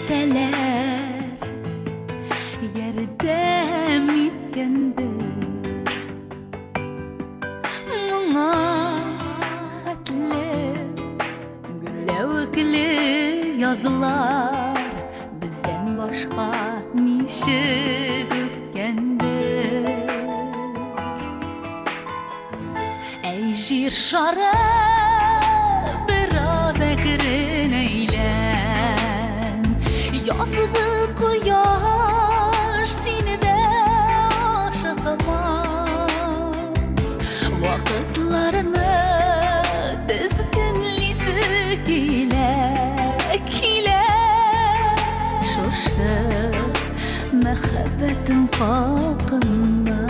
Фәрештәләр ярдәм иткәндер. Моңа хәтле гөрләвекле язлар бездән башка ничек үткәндер. Әй, җир шары, бераз әкрен әйлән. Язгы кояш сине дә ашыкма. Вакытларны тезгенлисе килә, килә. Шушы мәхәббәтем хакына.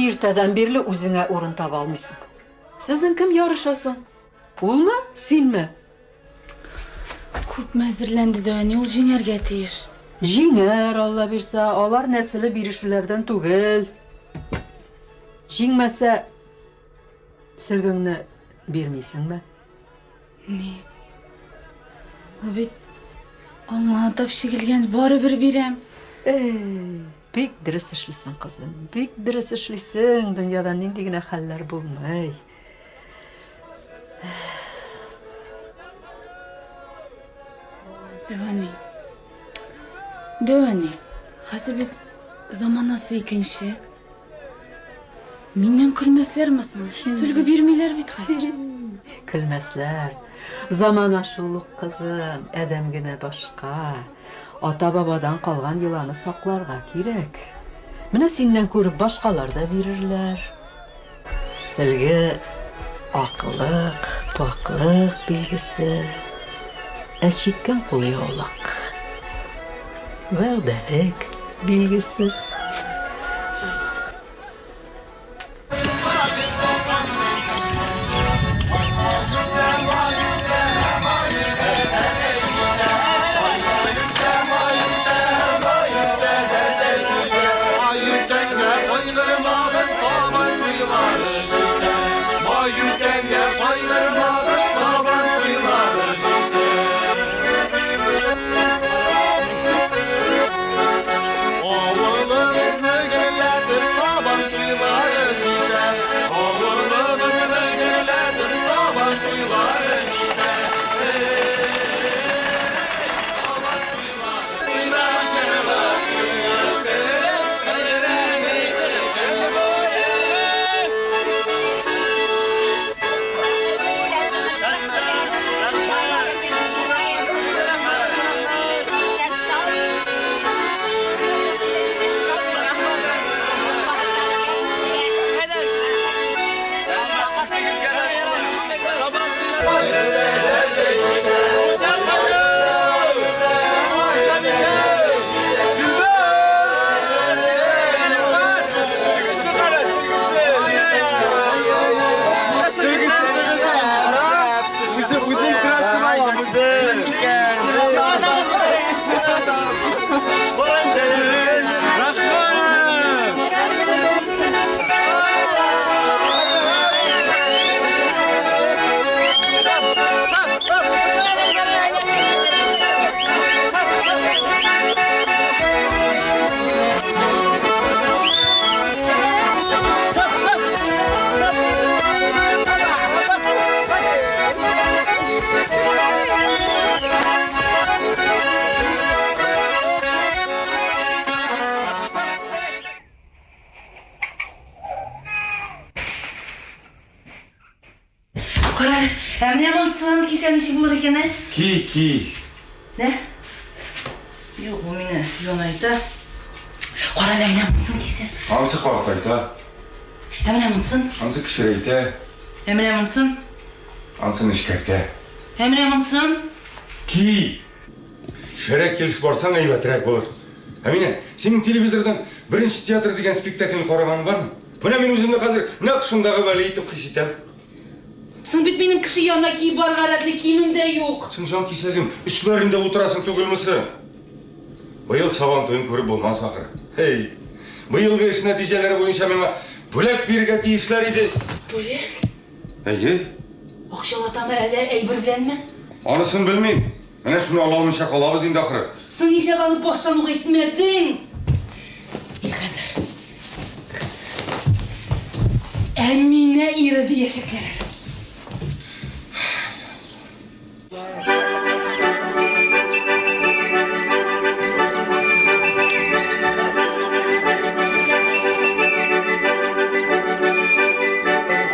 Иртәдән бирле үзеңә урын таба алмыйсың. Сезнең кем ярыша соң? Улмы, синме? Күпме әзерләнде дә, әни, ул җиңәргә тиеш. Җиңәр, Алла бирсә, алар нәселе бирешүләрдән түгел. Җиңмәсә, сөлгеңне бирмисеңме? Ни? Ул бит аңа атап чигелгән, барыбер бирәм. Эй, бик дөрес эшлисең, кызым, бик дөрес эшлисең. Дөньяда нинди генә хәлләр булмый. Дәвани. Дәвани. Хәзер бит заманасы икенче. Миннән көлмәсләрме соң? Сөлге бирмиләр бит хәзер. Көлмәсләр. Замана шул ук, кызым, адәм генә башка. Ата-бабадан калган йоланы сакларга кирәк. Менә синнән күреп башкалар да бирерләр. Сөлге аклык, пакьлык билгесе, ә чиккән кулъяулык вәгъдәлек билгесе. Кара, ә менә монысын кисәм ничек булыр икән, ә? Ки, ки. Нә? Юк, бу мине янайта. Кара әле, менә монысын кисә. Анысы картайта. Ә менә монысын? Анысы кечерәйтә. Ә менә монысын? Анысы нечкәртә. Ә менә монысын? Ки! Шәрә килеш барсаң әйбәтрәк булыр. Әминә, синең телевизордан Беренче театр дигән спектакльне караганың бармы? Менә мин үземне хәзер нәкъ шундагы Вәли итеп хис итәм. Соң бит минем кеше янына киеп барырга рәтле киемем дә юк. Соң җан кисәгем, өсләрендә утырасың түгелме соң? Быел Сабан туен күреп булмас ахры. Һей! Быелгы эш нәтиҗәләре буенча миңа бүләк бирергә тиешләр иде. Бүләк? Әйе. Акчалатамы әллә әйбер беләнме? Анысын белмим. Менә шуны ала алмыйча калабыз инде ахры. Соң нишләп аны баштан ук әйтмәдең? Мин хәзер. Хәзер. Әминә ире диячәкләр әле.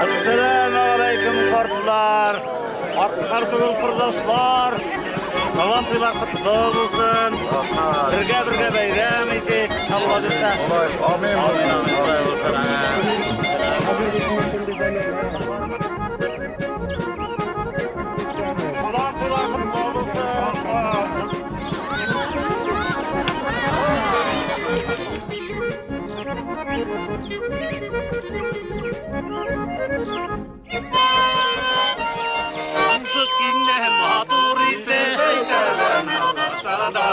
Ассаламу картлар! Картлар түгел, кордашлар! Сабан туйлар котлы булсын! Бергә-бергә бәйрәм итик, Алла бирсә. Амин. Амин, амин, шулай булсын. Сабан туйлар котлы булсын! Шушы көйне матур итеп әйтәләр аларса да,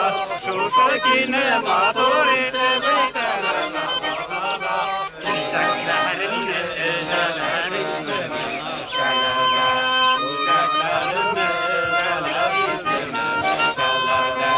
шушы көйне матур итеп әйтәләр аларса да, Үзәкләреңне өзәләр исемен шәләлә, Үзәкләреңне өзәләр исемен шәләлә.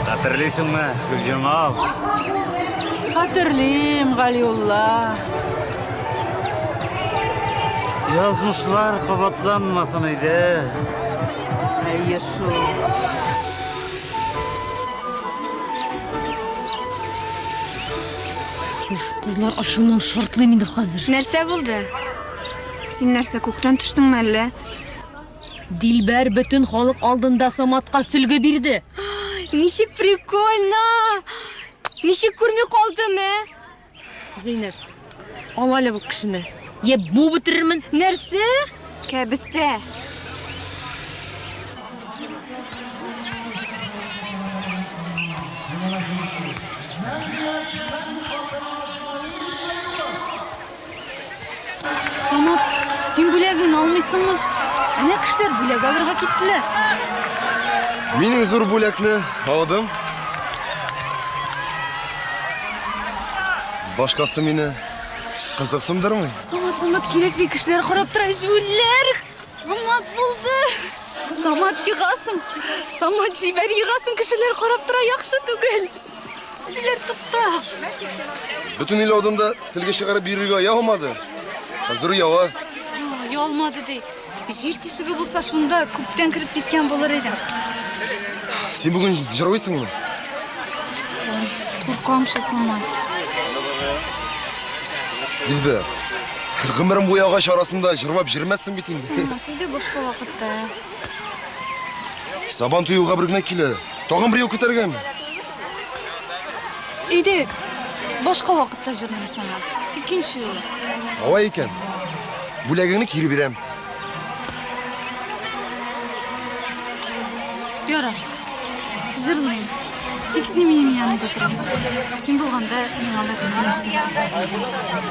Хәтерлисеңме, Гөлҗамал? Хәтерлим, Галиулла. Язмышлар кабатланмасын иде. Әйе шул. Кызлар ачуыннан шартлыйм инде хәзер. Нәрсә булды? Син нәрсә, күктән төштеңме әллә? Дилбәр бөтен халык алдында Саматка сөлге бирде. Ничек прикольно! Ничек күрми калдым, ә? Зәйнәп, ал әле бу кешене. Йә бу бетерермен. Нәрсә? Кәбестә. Самат, син бүләгеңне алмыйсыңмы? Әнә кешеләр бүләк алырга киттеләр. Мин иң зур бүләкне алдым. Башкасы мине кызыксындырмый. Самат, Самат, кирәкми, кешеләр карап тора, җүләр. Самат булды. Самат егасың. Самат җибәр егасың, кешеләр карап тора, яхшы түгел. Кешеләр тукта. Бөтен ил алдында сөлге чыгарып йөрергә оялмады. Хәзер ояла. Оялмады ди. Җир тишеге булса шунда күптән кереп киткән булыр идем. Син бүген җырлыйсыңмы? Куркам шул, Самат. Дилбәр, гомерем буе агач арасында җырлап йөрмәссең бит инде. Самат, өйдә башка вакытта. Сабан туе елга бер генә килә. Тагын бер ел көтәргәме? Өйдә башка вакытта җырлыйм, Самат. Икенче юлы. Алай икән. Бүләгеңне кире бирәм. Ярар. Җырлыйм. Тик син минем янымда торасың. Син булганда миңа да килеште.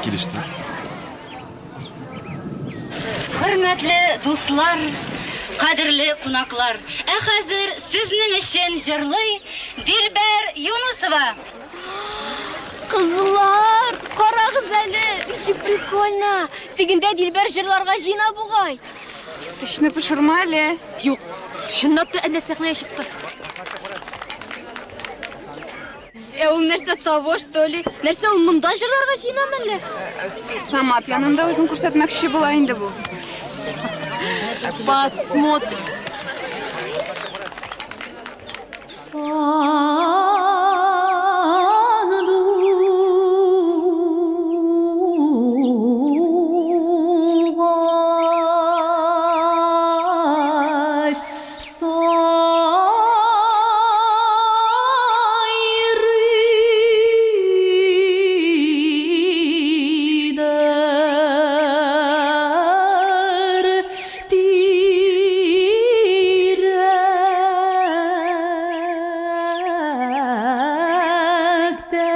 Килеште. Хөрмәтле дуслар, кадерле кунаклар, ә хәзер сезнең өчен җырлый Дилбәр Юнусова. Кызлар, карагыз әле, ничек прикольно. Тегендә Дилбәр җырларга җыена бугай. Эчне пошырма әле. Юк, чынлап та әллә сәхнәгә чыкты. Ә ул нәрсә того, что ли? Нәрсә ул монда җырларга җыенамы әллә? Самат янында үзен күрсәтмәкче була инде бу. Посмотрим. Сандугач сайрыйдыр тирәктә.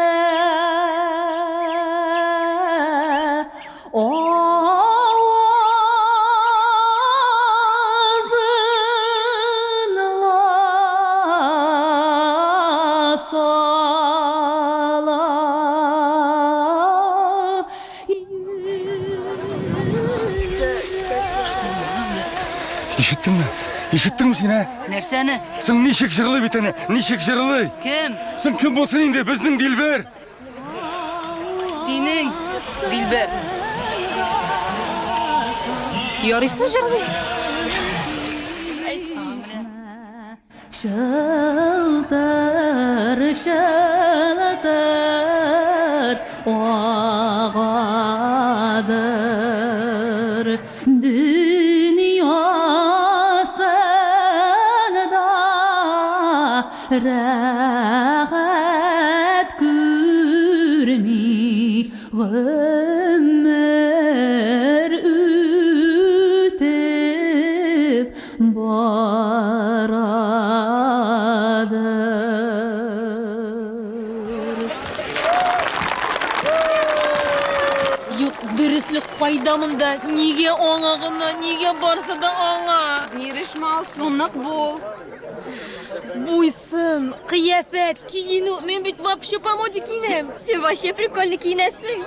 Авазын ла сала. Ишеттеңме? Ишеттеңме син, ә? Нәрсәне? Соң ничек җырлый бит әнә, ничек җырлый? Кем? Соң кем булсын инде, безнең Дилбәр. Синең, Дилбәр. Ярыйсы җырлый. Шылтыр, шылтыр агадыр дөньясында рәхәт күрми гомер үтеп барадыр. Юк, дөреслек кайда монда? Нигә аңа гына, нигә барсы да аңа? Бирешмә, Алсу, нык бул. Буйсын, кыяфәт, киенү. Мин бит вообще по моде киенәм. Син вообще прикольно киенәсең.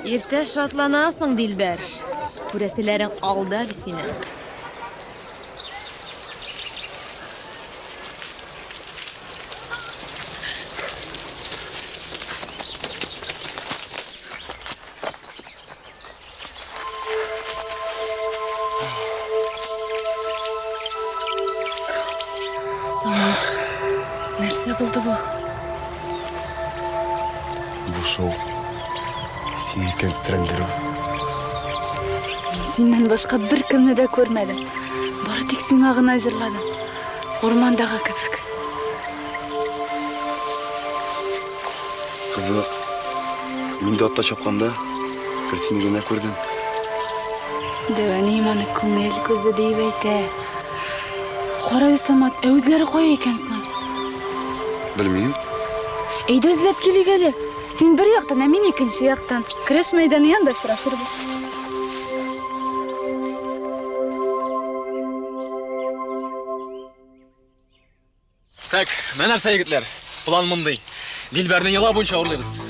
Иртә шатланасың, Дилбәр. Күрәселәрең алда бит синең. Самат, нәрсә булды бу? Бу шоу. Син әйткән тетрәндерү. Мин синнән башка беркемне дә күрмәдем. Бары тик сиңа гына җырладым. Урмандагы кебек. Кызык. Мин дә атта чапканда бер сине генә күрдем. Дәү әнием аны күңел күзе диеп әйтә. Кара әле, Самат, ә үзләре кая икән соң? Белмим. Әйдә эзләп килик әле. Син бер яктан, ә мин икенче яктан. Көрәш мәйданы янында очрашырбыз. Так, менә нәрсә, егетләр. План мондый. Дилбәрне йола буенча урлыйбыз.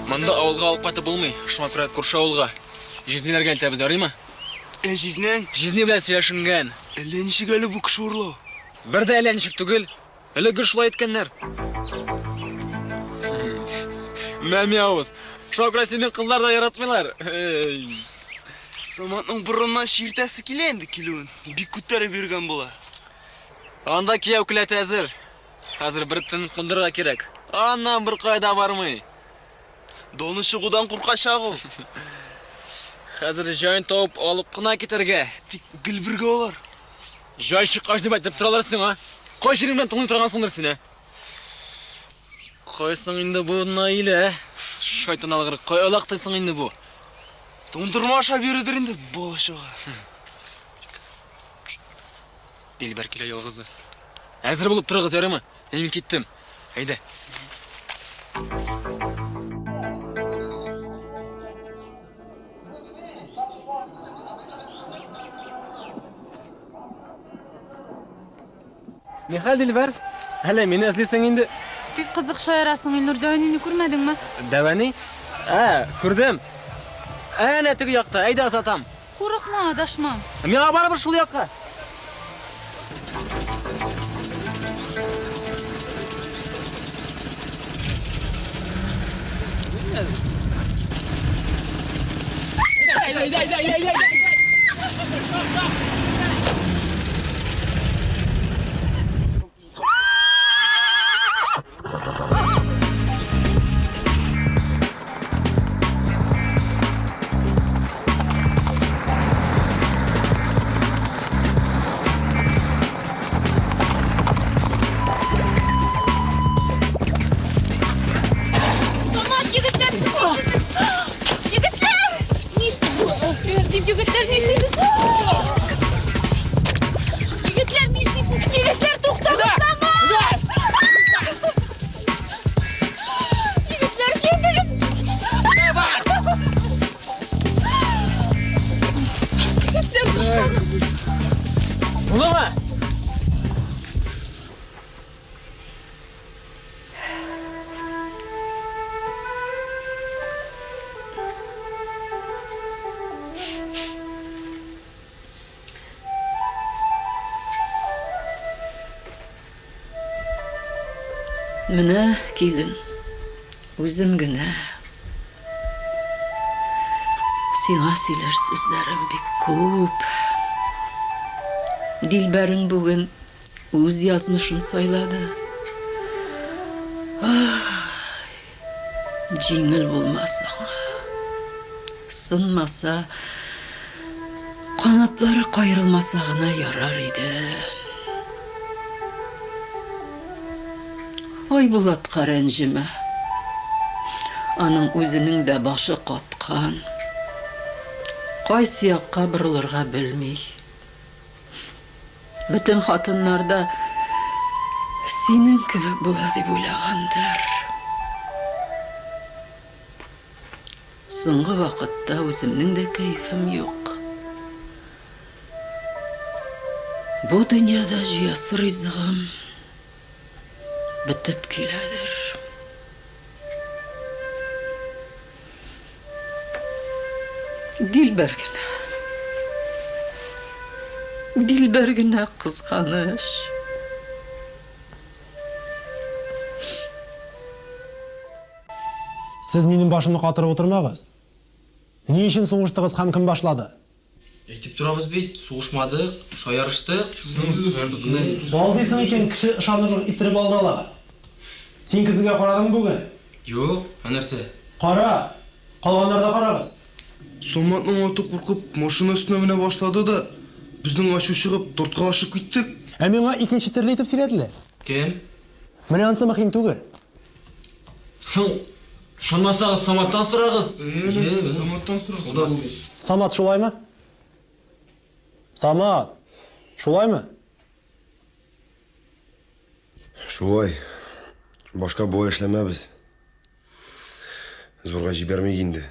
Монда авылга алып кайтып булмый. Шуңа күрә күрше авылга. Җизниләргә илтәбез, ярыймы? Ә җизнәң? Җизни белән сөйләшенгән. Әллә ничек әле бу кеше урлау? Бер дә әллә ничек түгел. Элек гел шулай иткәннәр. Мәми авыз. Шуңа күрә синең кызлар да яратмыйлар. Эй. Саматның борыннан чиртәсе килә инде килүен. Бик күтәреп йөргән була. Анда кияү келәте әзер. Хәзер бер төн кундырырга кирәк. Аннан бер кайда бармый. Доны чыгудан куркачак ул. Хәзер җаен табып алып кына китәргә. Тик гел бергә алар. Җай чыккач дип әйтеп торалар сиңа. Кай җирең белән тыңлый торгансыңдыр син, ә? Кайсың инде бу Наилә? Шайтан алгыр, кай олактыйсың инде бу? Туңдырма ашап йөридер инде бала-чага. Дилбәр килә ялгызы. Әзер булып торыгыз, ярыймы? Мин киттем. Әйдә. Нихәл, Дилбәр? Әллә мине эзлисең инде? Бик кызык шаярасың, Илнур. Дәвәнине күрмәдеңме? Дәвәни? Ә, күрдем. Әнә теге якта. Әйдә озатам. Курыкма, адашма. Миңа барыбер шул якка. Әйдә, әйдә, әйдә, әйдә, әйдә. Самат, егетләр, сез нишлисез? Егетләр! Нишлисез? Дип егетләр, нишлисез? Егетләр, нишлисез? Егетләр, туктагыз, Самат! Егетләр, китегез! Егетләр, туктагыз! Булдымы? Менә, килен, үзем генә. Сиңа сөйләр сүзләрем бик күп. Дилбәрең бүген үз язмышын сайлады. Ай, җиңел булмас аңа. Сынмаса, канатлары каерылмаса гына ярар иде. Айбулатка рәнҗемә. Аның үзенең дә башы каткан. Кайсы якка борылырга белми. Бөтен хатыннар да синең кебек була дип уйлагандыр. Соңгы вакытта үземнең дә кәефем юк. Бу дөньяда җыясы ризыгым бетеп киләдер. Дилбәр генә. Дилбәр генә кызганыч. Сез минем башымны катырып утырмагыз. Ни өчен сугыштыгыз һәм кем башлады? Әйтеп торабыз бит, сугышмадык, шаярыштык. Алдыйсың икән, кеше ышанырлык иттереп алда ла. Син көзгегә карадыңмы бүген? Юк, ә нәрсә? Кара! Калганнар да карагыз. Саматның аты куркып, машина өстенә менә башлады да, безнең ачу чыгып, тарткалашып киттек. Ә миңа икенче төрле итеп сөйләделәр. Кем? Менә ансы мөһим түгел. Соң, ышанмасагыз, Саматтан сорагыз. Саматтан сорагыз. Самат, шулаймы? Самат, шулаймы? Шулай. Башка болай эшләмәбез. Зурга җибәрмик инде.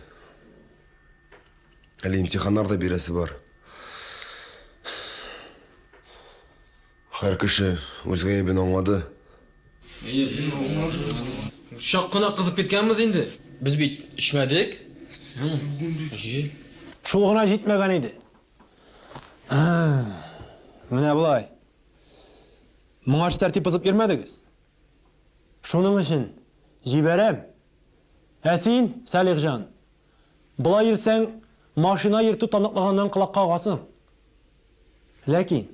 Әле имтиханнар да бирәсе бар. Һәр кеше үз гаебен аңлады. Чак кына кызып киткәнбез инде. Без бит эчмәдек. Шул гына җитмәгән иде. Менә болай. Моңарчы тәртип бозып йөрмәдегез. Шуның өчен җибәрәм. Ә син, Сәлихҗан, болай йөрсәң, машина йөртү таныклыгыннан колак кагасың. Ләкин,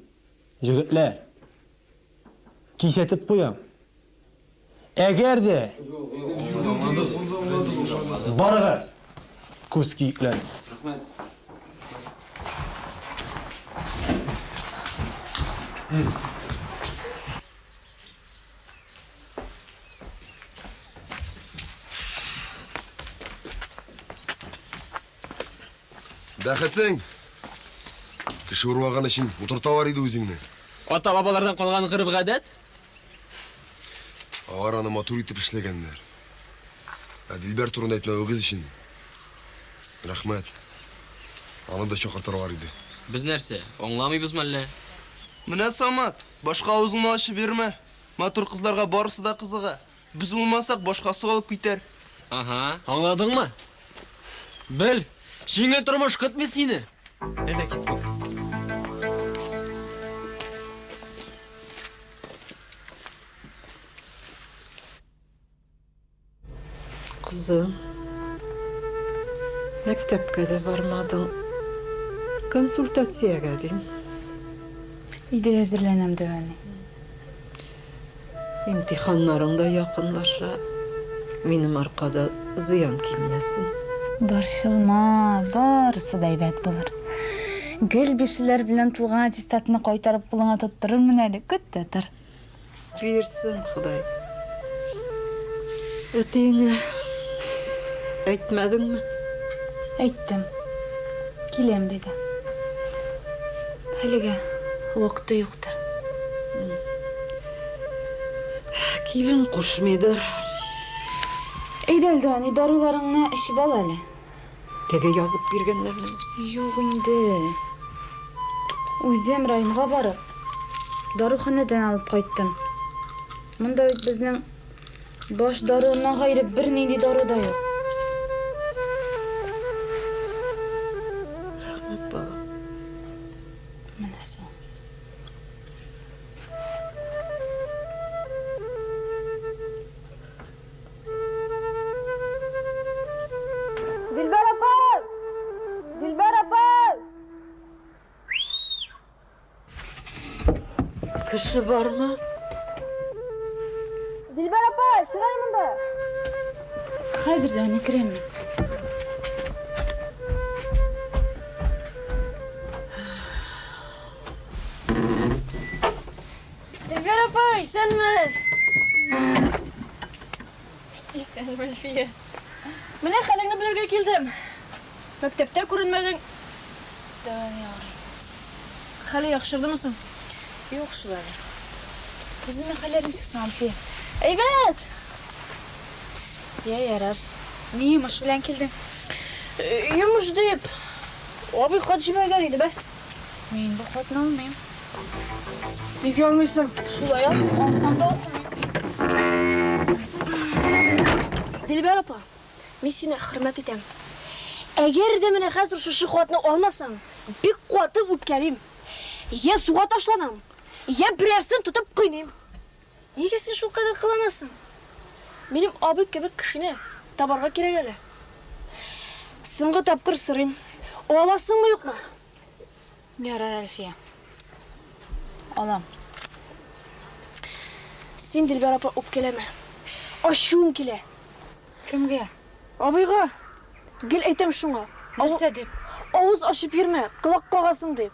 җегетләр, кисәтеп куям. Әгәр дә барыгыз, күз киекләре. Бәхетең! Кеше урлаган өчен утырталар иде үзеңне. Ата-бабалардан калган гореф-гадәт? Алар аны матур итеп эшләгәннәр. Ә Дилбәр турында әйтмәвегез өчен рәхмәт. Аны да чакыртырлар иде. Без нәрсә, аңламыйбызмы әллә? Менә Самат, башка авызыңны ачып йөрмә. Матур кызларга барысы да кызыга. Без булмасак, башкасы алып китәр. Ага, аңладыңмы? Бел, җиңел тормыш көтми сине. Әйдә киттек. Кызым, мәктәпкә дә бармадың. Консультациягә дим. Өйдә әзерләнәм, дәү әни. Имтиханнарың да якынлаша. Минем аркада зыян килмәсен. Борчылма, барысы да әйбәт булыр. Гел бишлеләр белән тулган аттестатны кайтарып кулыңа тоттырырмын әле, көт тә тор. Бирсен Ходай. Әтиеңә әйтмәдеңме? Әйттем. Киләм, диде. Әлегә вакыты юктыр. Килен кушмыйдыр. Әйдә, әле, әни, даруларыңны эчеп ал әле. Теге язып биргәннәрне. Юк инде. Үзем районга барып, даруханәдән алып кайттым. Монда бит безнең баш даруыннан гайре бернинди дару да юк. Рәхмәт, балам. Менә соң. Дилбәр апа! Дилбәр апа! Кеше бармы? Дилбәр апа, чыгай монда! Хәзер дә әни керәм мин. Дилбәр апа, исәнме? Исәнме, Әлфия. Менә хәлеңне белергә килдем. Мәктәптә күренмәдең. Дәвам ярый. Хәле яхшырдымы соң? Юк шул әле. Үзеңнең хәлләр ничек соң, Әлфия? Әйбәт! Я, ярар. Ни йомыш белән килдең? Йомыш дип, абый хат җибәргән иде бә. Мин бу хатны алмыйм. Нигә алмыйсың? Шулай алмыйм, алсам да укымыйм. Дилбәр апа, мин сине хөрмәт итәм. Әгәр дә менә хәзер шушы хатны алмасаң, бик каты үпкәлим. Я суга ташланам, я берәрсен тотып кыйныйм. Нигә син шулкадәр кыланасың? Минем абый кебек кешене табарга кирәк әле. Соңгы тапкыр сорыйм. Аласыңмы, юкмы? Ярар, Әлфия. Алам. Син, Дилбәр апа, үпкәләмә. Ачуым килә. Кемгә? Абыйга. Гел әйтәм шуңа. Нәрсә дип? Авыз ачып йөрмә, колак кагасың дип.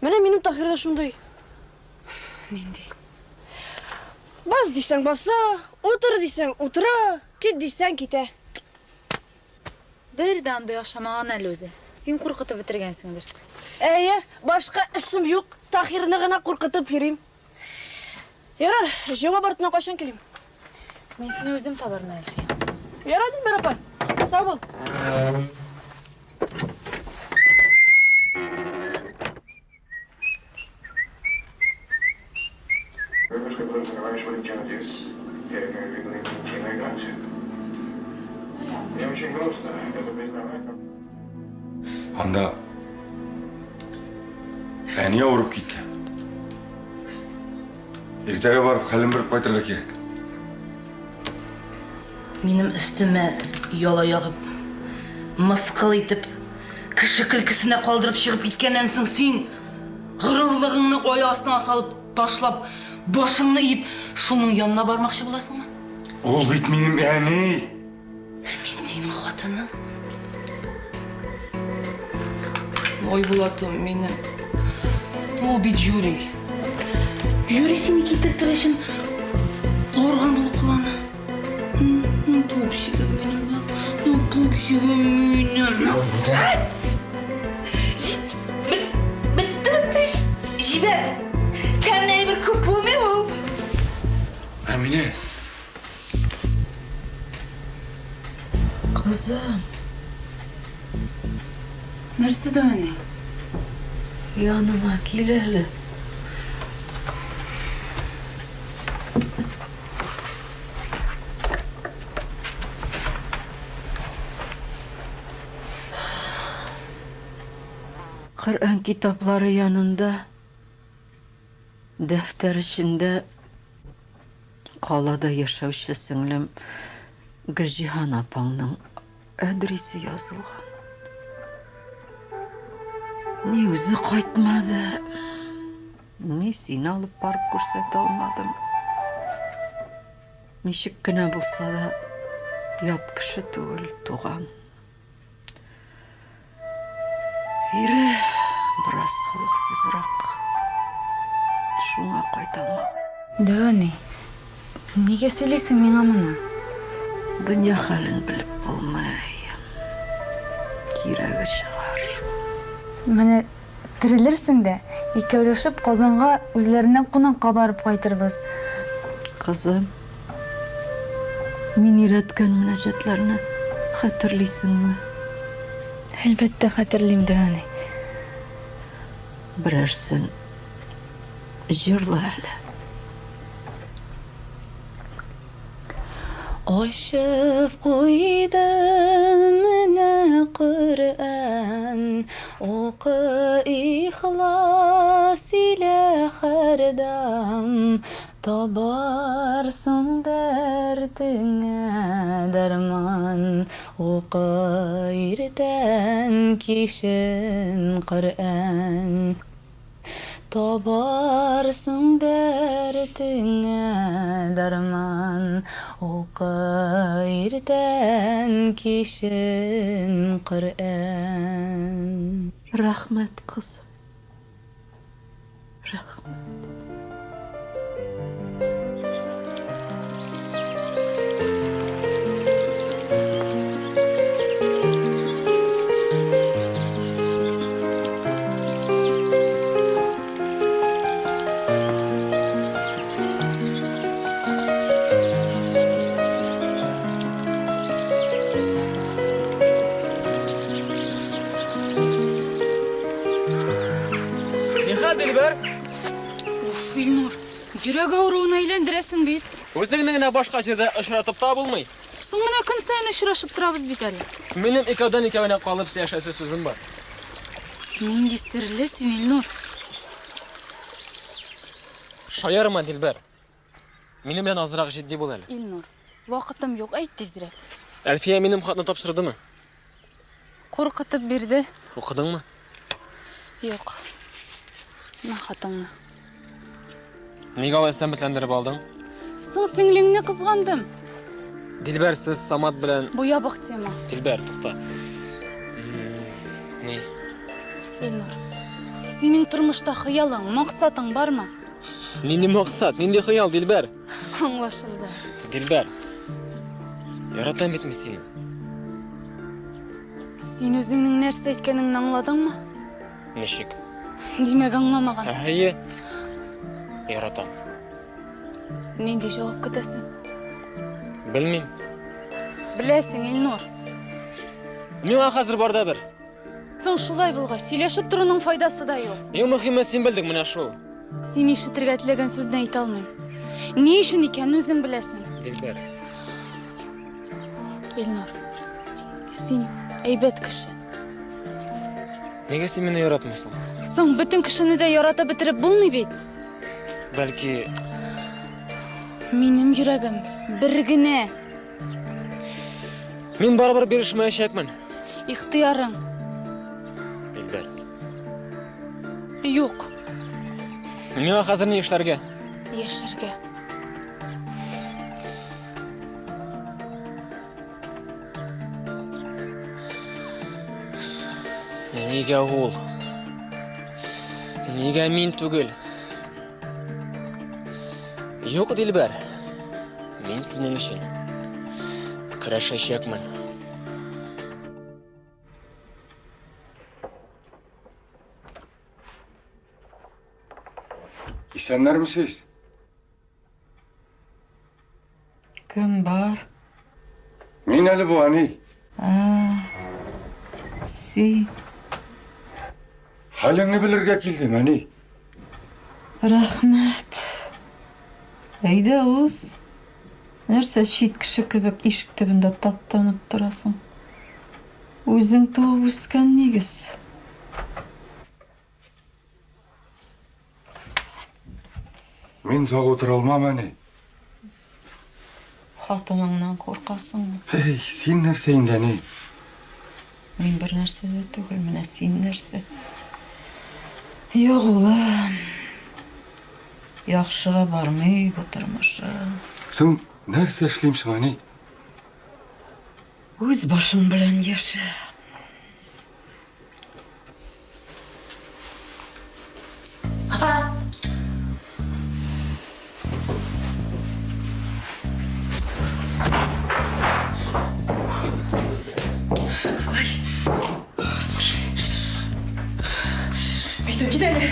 Менә минем Таһир да шундый. Нинди? Бас дисәң баса, утыр дисәң утыра, кит дисәң китә. Бер дә андый охшамаган әле үзе. Син куркытып бетергәнсеңдер. Әйе, башка эшем юк, Таһирны гына куркытып йөрим. Ярар, җавап артыннан кайчан килим? Мин сине үзем табармын, Әлфия. Ярар, Дилбәр апа, сау бул. Анда әни авырып киткән. Иртәгә барып хәлен белеп кайтырга кирәк. Минем өстемә яла ягып, мыскыл итеп, кеше көлкесенә калдырып чыгып киткәннән соң син горурлыгыңны аяк астыңа салып ташлап, башыңны иеп, шуның янына бармакчы буласыңмы? Ул бит минем әни. Ә мин синең хатының. Ой, Булатым, минем. Ул бит жюри. Жюри сине китертер өчен авырган булып кылана. Ну, пупсигым минем, ну, пупсигым минем. Әминә. Кызым. Нәрсә дә әни? Яныма кил әле. Коръән китаплары янында дәфтәр эчендә калада яшәүче сеңлем Гөлҗиһан апаңның адресы язылган. Ни үзе кайтмады, ни сине алып барып күрсәтә алмадым. Ничек кенә булса да, ят кеше түгел, туган. Ире бераз холыксызрак. Шуңа кайта алмаган. Дәү әни, нигә сөйлисең миңа моны? Дөнья хәлен белеп булмый. Кирәге чыгар. Менә терелерсең дә, икәүләшеп Казанга үзләренә кунакка барып кайтырбыз. Кызым, мин өйрәткән мөнәҗәтләрне хәтерлисеңме? Әлбәттә хәтерлим, дәү әни. Берәрсен җырла әле. Ачып куйдым менә Коръән, укы ихлас илә һәрдам, табарсың дәртеңә дәрман, укы иртән кичен Коръән. Табарсың дәртеңә дәрман, укы иртән кичен Коръән. Рәхмәт, кызым. Рәхмәт. Нихәл, Дилбәр? Уф, Илнур, йөрәк авыруына әйләндерәсең бит. Үзеңне генә башка җирдә очратып та булмый. Соң менә көн саен очрашып торабыз бит әле. Минем икәүдән икәү генә калып сөйләшәсе сүзем бар. Нинди серле син, Илнур. Шаярма, Дилбәр. Минем белән азрак җитди бул әле. Илнур, вакытым юк, әйт тизрәк. Әлфия минем хатны тапшырдымы? Куркытып бирде. Укыдыңмы? Юк. Мә хатыңны. Нигә алай сәмбетләндереп алдың? Соң сеңлеңне кызгандым. Дилбәр, сез Самат белән... Бу ябык тема. Дилбәр, тукта. Ни? Илнур, синең тормышта хыялың, максатың бармы? Нинди максат, нинди хыял, Дилбәр? Аңлашылды. Дилбәр, яратам бит мин сине. Син үзеңнең нәрсә әйткәнеңне аңладыңмы? Ничек? Димәк, аңламагансың. Әйе. Яратам. Нинди җавап көтәсең? Белмим. Беләсең, Илнур. Миңа хәзер бар да бер. Соң шулай булгач, сөйләшеп торуның файдасы да юк. Иң мөһиме син белдең менә шул. Син ишетергә теләгән сүзне әйтә алмыйм. Ни өчен икәнен үзең беләсең. Дилбәр. Илнур, син әйбәт кеше. Нигә син мине яратмыйсың? Соң бөтен кешене дә яратып бетереп булмый бит. Бәлки, Минем йөрәгем бер генә. мин барыбер бирешмәячәкмен. Ихтыярың Дилбәр. юк. Миңа хәзер ни эшләргә? Яшәргә. Нигә ул? Нигә мин түгел? Юк, Дилбәр. Мин синең өчен көрәшәчәкмен. Исәннәрмесез? Мин әле бу, әни. Ә, син. Хәлеңне белергә килдем, әни. Рәхмәт. Әйдә, уз. Нәрсә чит кеше кебек ишек төбендә таптанып торасың? Үзең туып үскән нигез. Мин озак утыра алмам, әни. Хатыныңнан куркасыңмы? Эй, син нәрсә инде, әни? Мин бер нәрсә дә түгел, менә син нәрсә? Юк, улым. Яхшыга бармый бу тормышың. Соң нәрсә эшлим соң, әни? Үз башың белән яшә. Кызай, слушай. Әйдә, кит әле.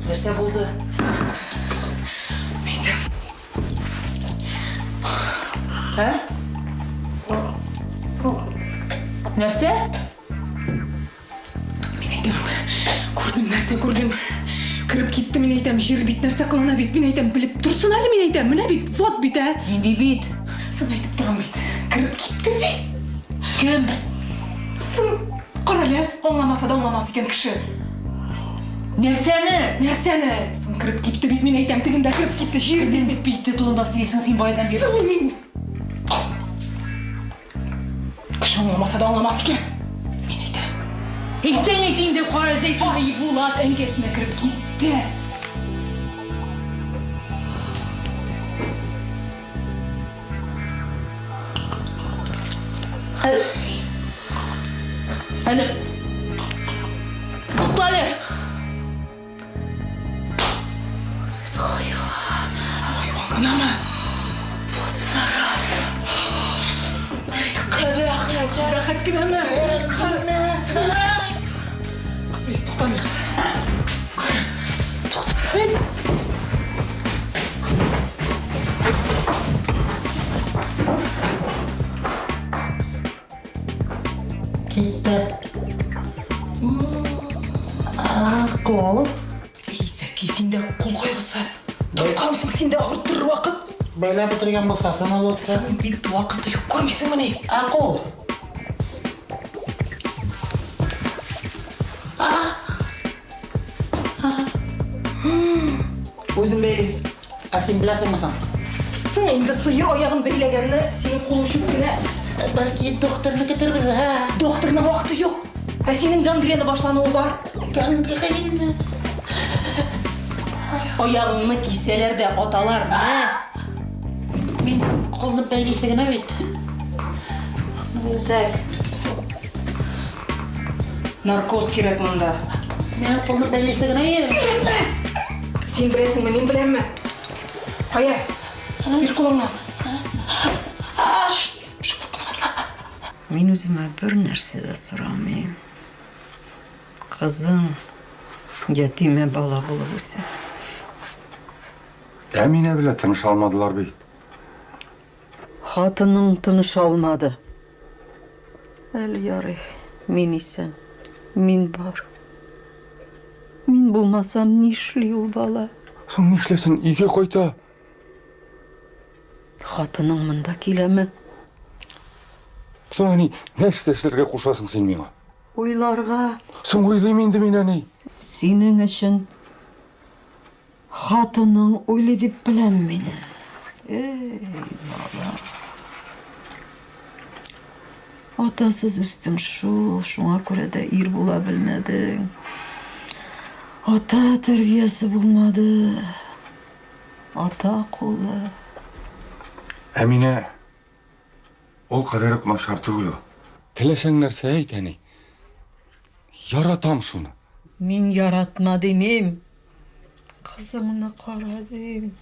Нәрсә булды? Әйдә. Ә? Нәрсә? Мин әйтәм, күрдем, нәрсә күрдем. Кереп китте, мин әйтәм, җир бит нәрсә кылана бит, мин әйтәм, белеп торсын әле, мин әйтәм, менә бит, вот бит, ә. Нинди бит? Соң әйтеп торам бит. Кереп китте бит. Кем? Соң, кара әле, аңламаса да аңламас икән кеше. Нәрсәне? Нәрсәне? Соң кереп китте бит, мин әйтәм, тегендә кереп китте, җир бит. Бите турында сөйлисең син баядан бирле. Соң мин Кеше аңламаса да аңламас икән. Мин әйтәм. Әйтсәң әйт инде, кара Зәйтүн. Ай, Булат әнкәсенә кереп китте. Әле. Туктале. Хайван. Хайван гынамы? Вот зараза. Бит кабахәт. Кабахәт кенәме? Асый, туктале. Тукта. Китте. Кул. Зәки, синдә кул кайгысы. Тапкансың син дә авырттырыр вакыт. Бәйләп бетергән булса, соң ул утсы. Соң бит вакыты юк, күрмисеңмени? Ә кул. Үзем бәйлим. Ә син беләсеңме соң? Соң инде сыер аягын бәйләгәнне синең кулың чүп кенә. Бәлки докторны көтербез, ә? Докторның вакыты юк. Ә синең гангрена башлануы бар. Гангрена? Аягыңны кисәләр дә аталар, мә! Мин кулны бәйлисе генә бит. Так. Наркоз кирәк монда. Минем кулны бәйлисе генә иде. Өйрәтмә! Син беләсеңме, мин беләмме? Кая? Бир кулыңны. Мин үземә бер нәрсә дә сорамыйм. Кызың ятимә бала булып үсә. Әминә белән тыныша алмадылар бит. Хатының тыныша алмады. Әле ярый, мин исән, мин бар. Мин булмасам, нишли ул бала? Соң нишләсен, өйгә кайта. Хатының монда киләме? Соң, әни, нәрсә эшләргә кушасың син миңа? Уйларга. Соң уйлыйм инде мин, әни. Синең өчен Хатының уйлый дип беләм мин. Эй, бала. Атасыз үстең шул, шуңа күрә дә ир була белмәдең. Ата тәрбиясе булмады. Ата кулы. Әминә, ул кадәр үк начар түгел ул. Теләсәң нәрсә әйт, әни. Яратам шуны. Мин яратма димим. Кызыңны кара дим.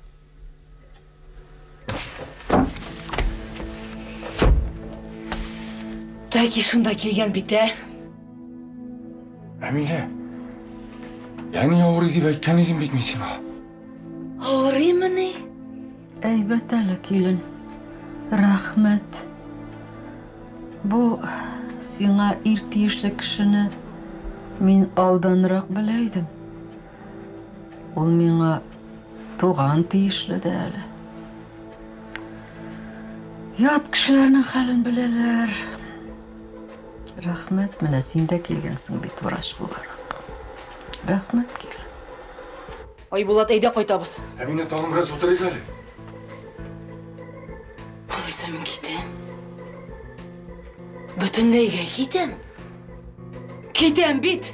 Тәки шунда килгән бит, ә? Әминә. Әни авырый дип әйткән идем бит мин сиңа. Авырыймыни? Әйбәт әле, килен. Рәхмәт. Бу сиңа ир тиешле кешене мин алданрак белә идем. Ул миңа туган тиешле дә әле. Ят кешеләрнең хәлен беләләр. Рәхмәт, менә син дә килгәнсең бит врач буларак. Рәхмәт, килен. Айбулат, әйдә кайтабыз. Әминә, тагын бераз утырыйк әле. Алайса мин китәм. Бөтенләйгә китәм. Китәм бит.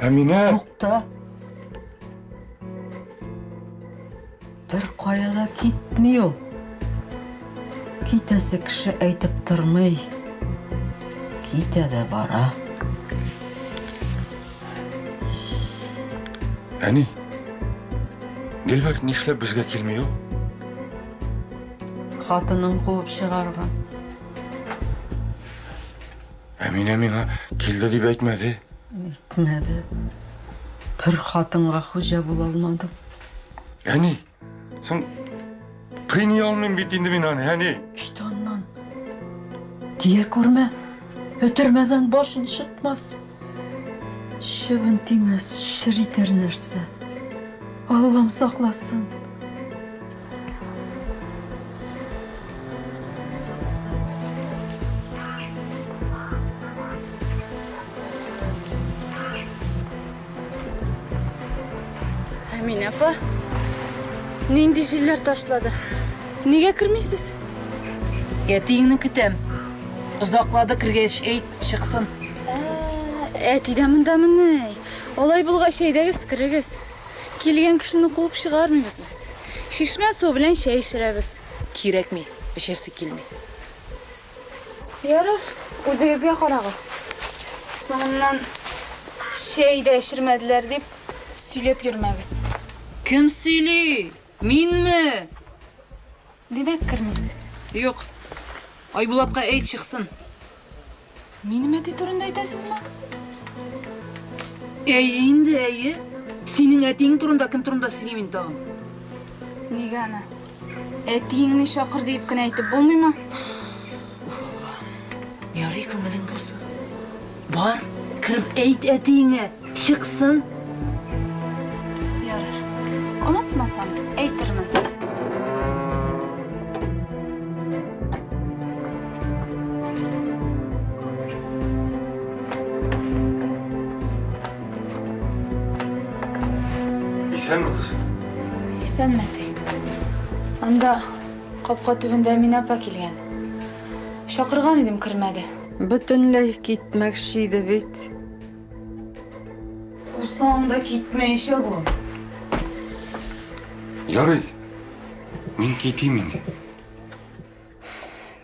Әминә! Тукта. Бер кая да китми ул. Китәсе кеше әйтеп тормый. Китә дә бара. Әни, Дилбәр нишләп безгә килми ул? Хатынын куып чыгарган. Әминә миңа килде дип әйтмәде. Әйтмәде. Бер хатынга хуҗа була алмадым. Әни, соң кыйный алмыйм бит инде мин аны, әни. Кит аннан. Тия күрмә. Өтермәдән башын шытмас. Чебен тимәс, чер итәр нәрсә. Аллам сакласын. Әминә апа, нинди җилләр ташлады? Нигә кермисез? Әтиеңне көтәм. Озаклады кергәч, әйт, чыксын. Әти дә мондамыни? Алай булгач, әйдәгез, керегез. Килгән кешене куып чыгармыйбыз без. Чишмә суы белән чәй эчерәбез. Кирәкми, эчәсе килми. Ярар, үзегезгә карагыз. Соңыннан чәй дә эчермәделәр дип сөйләп йөрмәгез. Кем сөйли? Минме? Димәк, кермисез. Юк. Айбулатка әйт, чыксын. Минем әти турында әйтәсезме? Әйе инде, әйе. Синең әтиең турында кем турында сөйлим инде тагын? Нигә аны? Әтиеңне чакыр диеп кенә әйтеп булмыймы? Уф, Алла. Ярый күңелең булсын. Бар, кереп әйт әтиеңә, чыксын. Ярар. Онытмасам, әйтермен. Исәнме, кызым? Исәнме, әти. Анда капка төбендә Әминә апа килгән. Чакырган идем, кермәде. Бөтенләй китмәкче иде бит. Кусаң да китмәячәк ул. Ярый, мин китим инде.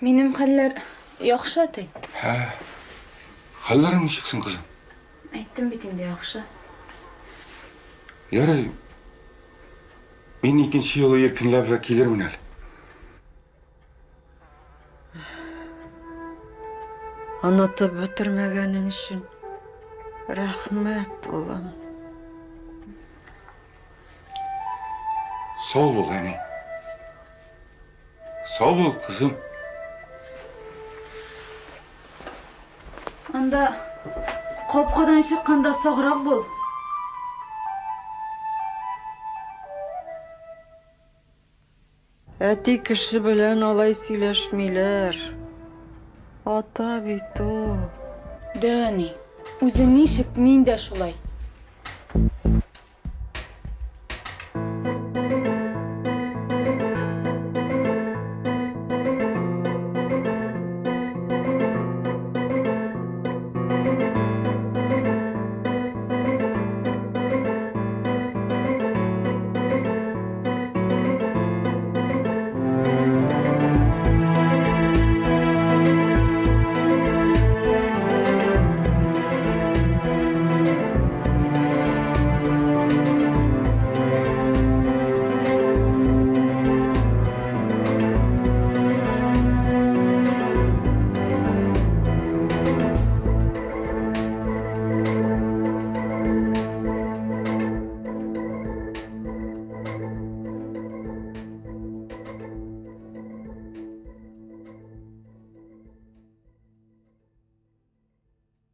Минем хәлләр яхшы, әти. Ә, хәлләрең ничек соң, кызым? Әйттем бит инде, яхшы. Ярый, мин икенче юлы иркенләбрәк килермен әле. Онытып бетермәгәнең өчен рәхмәт, улым. Сау бул, әни. Сау бул, кызым. Анда капкадан чыкканда саграк бул. Әти кеше белән алай сөйләшмиләр. Ата бит ул. Дәү әни, үзе ничек, мин дә шулай.